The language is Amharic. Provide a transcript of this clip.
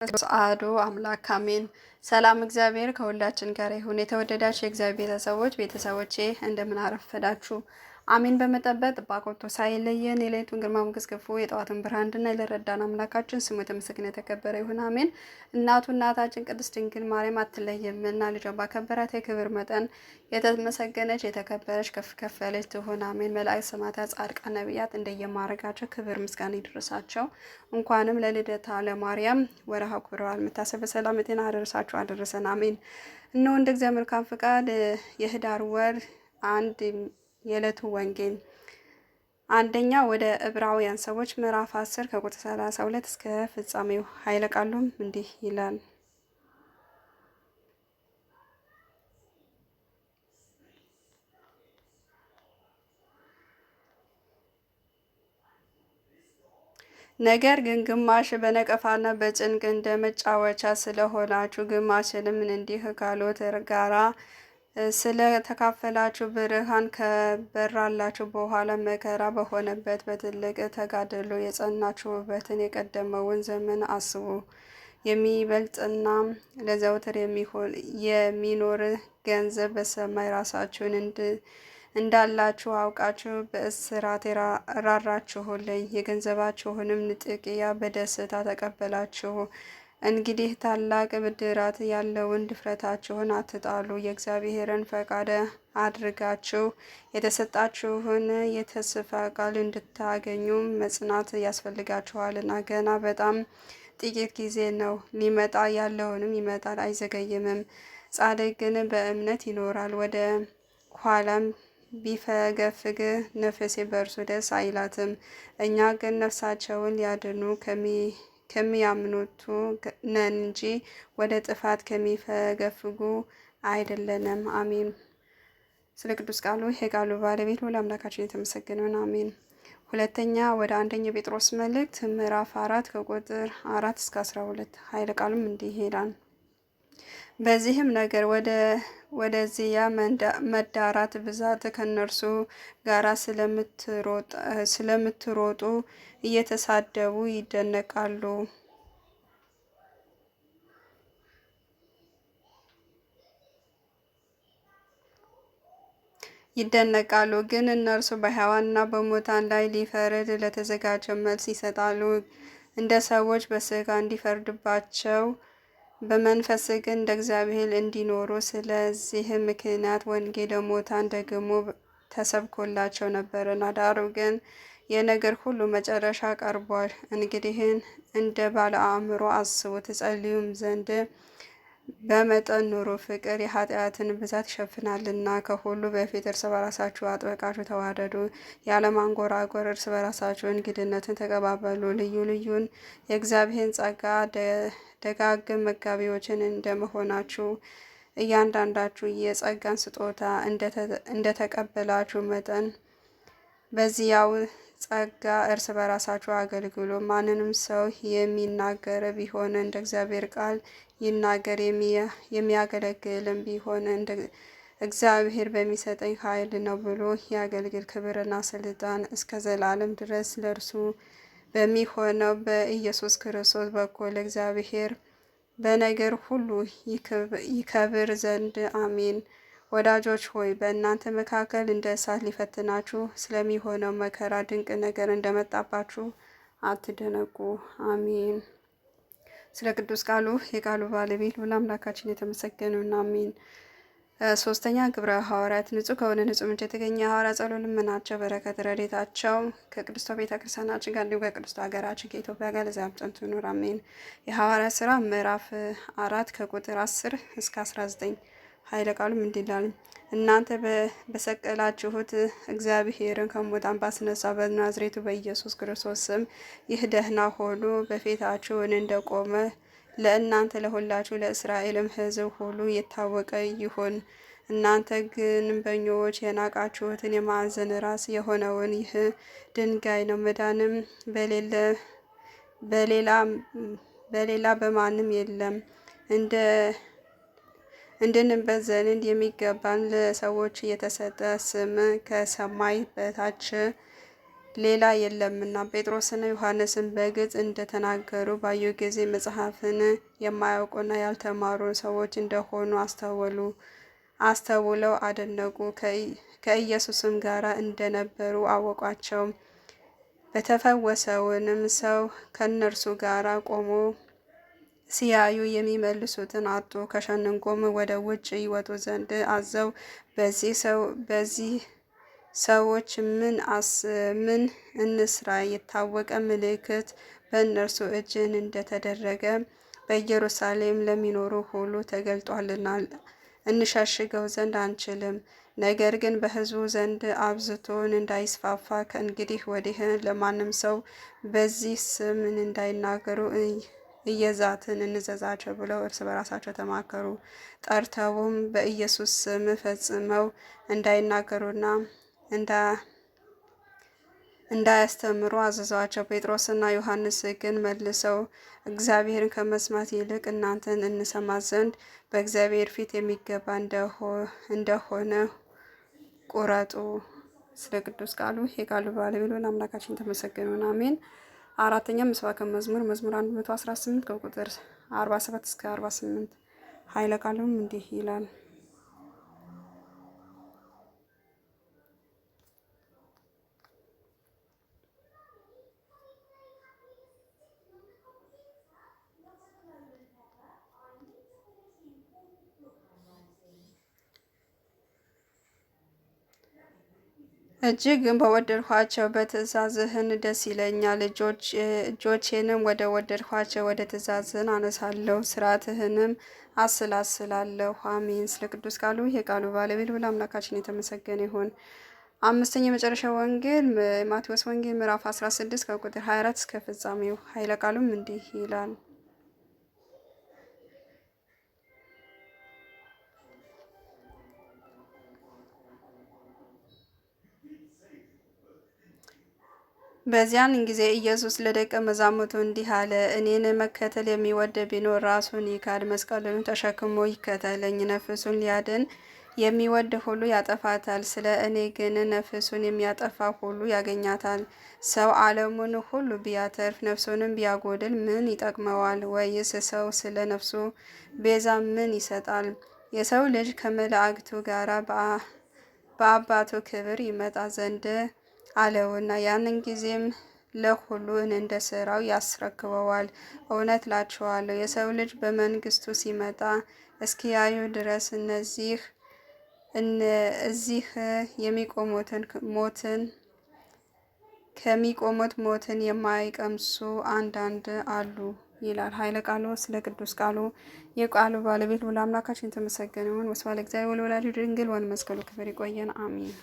አሐዱ አምላክ አሜን። ሰላም እግዚአብሔር ከሁላችን ጋር ይሁን። የተወደዳችሁ የእግዚአብሔር ቤተሰቦች ቤተሰቦቼ እንደምን አረፈዳችሁ? አሜን። በመጠበቅ ጥባቆቶ ሳይለየን የሌሊቱን ግርማ ሞገስ ገፎ የጠዋትን ብርሃን እንድናይ ለረዳን አምላካችን ስሙ የተመሰገነ የተከበረ ይሁን። አሜን። እናቱ እናታችን ቅድስት ድንግል ማርያም አትለየምና ልጇን ባከበራት የክብር መጠን የተመሰገነች የተከበረች ከፍ ከፍ ያለች ትሁን። አሜን። መላእክት፣ ሰማዕታት፣ ጻድቃን፣ ነቢያት እንደየማዕረጋቸው ክብር ምስጋና ይድረሳቸው። እንኳንም ለልደታ ለማርያም ወርሃ ክብረ በዓል መታሰቢያ በሰላም የጤና አደረሳችሁ አደረሰን። አሜን። እነሆ እንደ እግዚአብሔር መልካም ፍቃድ የህዳር ወር አንድ የዕለቱ ወንጌል አንደኛ ወደ ዕብራውያን ሰዎች ምዕራፍ 10 ከቁጥር 32 እስከ ፍጻሜው። ኃይለ ቃሉም እንዲህ ይላል። ነገር ግን ግማሽ በነቀፋና በጭንቅ እንደ መጫወቻ ስለሆናችሁ ግማሽንም እንዲህ ካሉት ጋራ ስለ ተካፈላችሁ ብርሃን ከበራላችሁ በኋላ መከራ በሆነበት በትልቅ ተጋድሎ የጸናችሁበትን የቀደመውን ዘመን አስቡ። የሚበልጥና ለዘውትር የሚኖር ገንዘብ በሰማይ ራሳችሁን እንዳላችሁ አውቃችሁ በእስራት ራራችሁልኝ፣ የገንዘባችሁንም ንጥቂያ በደስታ ተቀበላችሁ። እንግዲህ ታላቅ ብድራት ያለውን ድፍረታችሁን አትጣሉ። የእግዚአብሔርን ፈቃድ አድርጋችሁ የተሰጣችሁን የተስፋ ቃል እንድታገኙ መጽናት ያስፈልጋችኋልና። ገና በጣም ጥቂት ጊዜ ነው፣ ሊመጣ ያለውንም ይመጣል አይዘገይምም። ጻድቅ ግን በእምነት ይኖራል፣ ወደ ኋላም ቢፈገፍግ ነፍሴ በእርሱ ደስ አይላትም። እኛ ግን ነፍሳቸውን ሊያድኑ ከሚያምኑቱ ነን እንጂ ወደ ጥፋት ከሚፈገፍጉ አይደለንም። አሜን። ስለ ቅዱስ ቃሉ የቃሉ ባለቤት ልዑል አምላካችን የተመሰገነውን አሜን። ሁለተኛ ወደ አንደኛ ጴጥሮስ መልእክት ምዕራፍ 4 ከቁጥር 4 እስከ 12 ኃይለ ቃሉም እንዲህ ይላል። በዚህም ነገር ወደዚያ መዳራት ብዛት ከእነርሱ ጋር ስለምትሮጡ እየተሳደቡ ይደነቃሉ። ይደነቃሉ ግን እነርሱ በሕያዋንና በሙታን ላይ ሊፈርድ ለተዘጋጀ መልስ ይሰጣሉ። እንደ ሰዎች በሥጋ እንዲፈርድባቸው በመንፈስ ግን እንደ እግዚአብሔር እንዲኖሩ። ስለዚህ ምክንያት ወንጌል ለሙታን ደግሞ ተሰብኮላቸው ነበርና፣ ዳሩ ግን የነገር ሁሉ መጨረሻ ቀርቧል። እንግዲህን እንደ ባለ አእምሮ አስቡ፣ ትጸልዩም ዘንድ በመጠን ኑሩ። ፍቅር የኃጢአትን ብዛት ይሸፍናልና። ከሁሉ በፊት እርስ በራሳችሁ አጥብቃችሁ ተዋደዱ፣ ያለማንጎራጎር እርስ በራሳችሁ እንግድነትን ተቀባበሉ። ልዩ ልዩን የእግዚአብሔርን ጸጋ ደጋግ መጋቢዎችን እንደመሆናችሁ እያንዳንዳችሁ የጸጋን ስጦታ እንደተቀበላችሁ መጠን በዚያው ጸጋ እርስ በራሳችሁ አገልግሉ። ማንንም ሰው የሚናገር ቢሆን እንደ እግዚአብሔር ቃል ይናገር፣ የሚያገለግልም ቢሆን እንደ እግዚአብሔር በሚሰጠኝ ኃይል ነው ብሎ ያገልግል። ክብርና ስልጣን እስከ ዘላለም ድረስ ለእርሱ በሚሆነው በኢየሱስ ክርስቶስ በኩል እግዚአብሔር በነገር ሁሉ ይከብር ዘንድ አሜን። ወዳጆች ሆይ በእናንተ መካከል እንደ እሳት ሊፈትናችሁ ስለሚሆነው መከራ ድንቅ ነገር እንደመጣባችሁ አትደነቁ። አሜን። ስለ ቅዱስ ቃሉ የቃሉ ባለቤት ልዑል አምላካችን የተመሰገነውን አሜን። ሶስተኛ ግብረ ሐዋርያት ንጹሕ ከሆነ ንጹሕ ምንጭ የተገኘ የሐዋርያ ጸሎት ልመናቸው፣ በረከት ረድኤታቸው ከቅድስቷ ቤተ ክርስቲያናችን ጋር እንዲሁም ከቅድስቷ ሀገራችን ከኢትዮጵያ ጋር ለዘላለም ጸንቶ ይኑር አሜን። የሐዋርያት ስራ ምዕራፍ 4 ከቁጥር 10 እስከ 19 ኃይለ ቃሉም እንዲህ ይላል፣ እናንተ በሰቀላችሁት እግዚአብሔርን ከሙታን ባስነሳው በናዝሬቱ በኢየሱስ ክርስቶስ ስም ይህ ደህና ሆኖ በፊታችሁ እንደቆመ ለእናንተ ለሁላችሁ ለእስራኤልም ሕዝብ ሁሉ የታወቀ ይሁን። እናንተ ግንበኞች የናቃችሁትን የማዕዘን ራስ የሆነውን ይህ ድንጋይ ነው። መዳንም በሌላ በማንም የለም እንደ እንድንበት ዘንድ የሚገባን ለሰዎች የተሰጠ ስም ከሰማይ በታች ሌላ የለምና። ጴጥሮስና ዮሐንስን በግልጽ እንደተናገሩ ባዩ ጊዜ መጽሐፍን የማያውቁና ያልተማሩ ሰዎች እንደሆኑ አስተዋሉ አስተውለው አደነቁ። ከኢየሱስም ጋር እንደነበሩ አወቋቸው። በተፈወሰውንም ሰው ከእነርሱ ጋር ቆሞ ሲያዩ የሚመልሱትን አጡ። ከሸንጎም ወደ ውጭ ይወጡ ዘንድ አዘው በዚህ ሰዎች ምን እንስራ? የታወቀ ምልክት በእነርሱ እጅ እንደተደረገ በኢየሩሳሌም ለሚኖሩ ሁሉ ተገልጧልና እንሸሽገው ዘንድ አንችልም። ነገር ግን በሕዝቡ ዘንድ አብዝቶ እንዳይስፋፋ ከእንግዲህ ወዲህ ለማንም ሰው በዚህ ስም እንዳይናገሩ እየዛትን እንዘዛቸው ብለው እርስ በራሳቸው ተማከሩ። ጠርተውም በኢየሱስ ስም ፈጽመው እንዳይናገሩና እንዳያስተምሩ አዘዟቸው። ጴጥሮስና ዮሐንስ ግን መልሰው እግዚአብሔርን ከመስማት ይልቅ እናንተን እንሰማ ዘንድ በእግዚአብሔር ፊት የሚገባ እንደሆነ ቁረጡ። ስለ ቅዱስ ቃሉ የቃሉ ባለቤት አምላካችን ተመሰገኑን፣ አሜን። አራተኛ ምስባከ መዝሙር መዝሙር 118 ከቁጥር 47 እስከ 48። ኃይለ ቃሉም እንዲህ ይላል። እጅግም በወደድኋቸው በትእዛዝህን ደስ ይለኛል። እጆቼንም ወደ ወደድኋቸው ወደ ትእዛዝህን አነሳለሁ፣ ስርዓትህንም አስላስላለሁ። አሜን። ስለ ቅዱስ ቃሉ የቃሉ ባለቤት ልዑል አምላካችን የተመሰገነ ይሁን። አምስተኛ የመጨረሻ ወንጌል ማቴዎስ ወንጌል ምዕራፍ 16 ከቁጥር 24 እስከ ፍጻሜው። ኃይለ ቃሉም እንዲህ ይላል። በዚያን ጊዜ ኢየሱስ ለደቀ መዛሙርቱ እንዲህ አለ፣ እኔን መከተል የሚወድ ቢኖር ራሱን ይካድ፣ መስቀሉን ተሸክሞ ይከተለኝ። ነፍሱን ሊያድን የሚወድ ሁሉ ያጠፋታል፣ ስለ እኔ ግን ነፍሱን የሚያጠፋ ሁሉ ያገኛታል። ሰው ዓለሙን ሁሉ ቢያተርፍ ነፍሱንም ቢያጎድል ምን ይጠቅመዋል? ወይስ ሰው ስለ ነፍሱ ቤዛ ምን ይሰጣል? የሰው ልጅ ከመላእክቱ ጋር በአባቱ ክብር ይመጣ ዘንድ አለውና ያንን ጊዜም ለሁሉ እንደ ስራው ያስረክበዋል። እውነት እላችኋለሁ የሰው ልጅ በመንግስቱ ሲመጣ እስኪያዩ ድረስ እነዚህ እዚህ የሚቆሙትን ሞትን ከሚቆሙት ሞትን የማይቀምሱ አንዳንድ አሉ ይላል ኃይለ ቃሉ። ስለ ቅዱስ ቃሉ የቃሉ ባለቤት ልዑል አምላካችን የተመሰገነ ይሁን። ወስብሐት ለእግዚአብሔር ወለወላዲቱ ድንግል ወለመስቀሉ ክብር። ይቆየን። አሜን።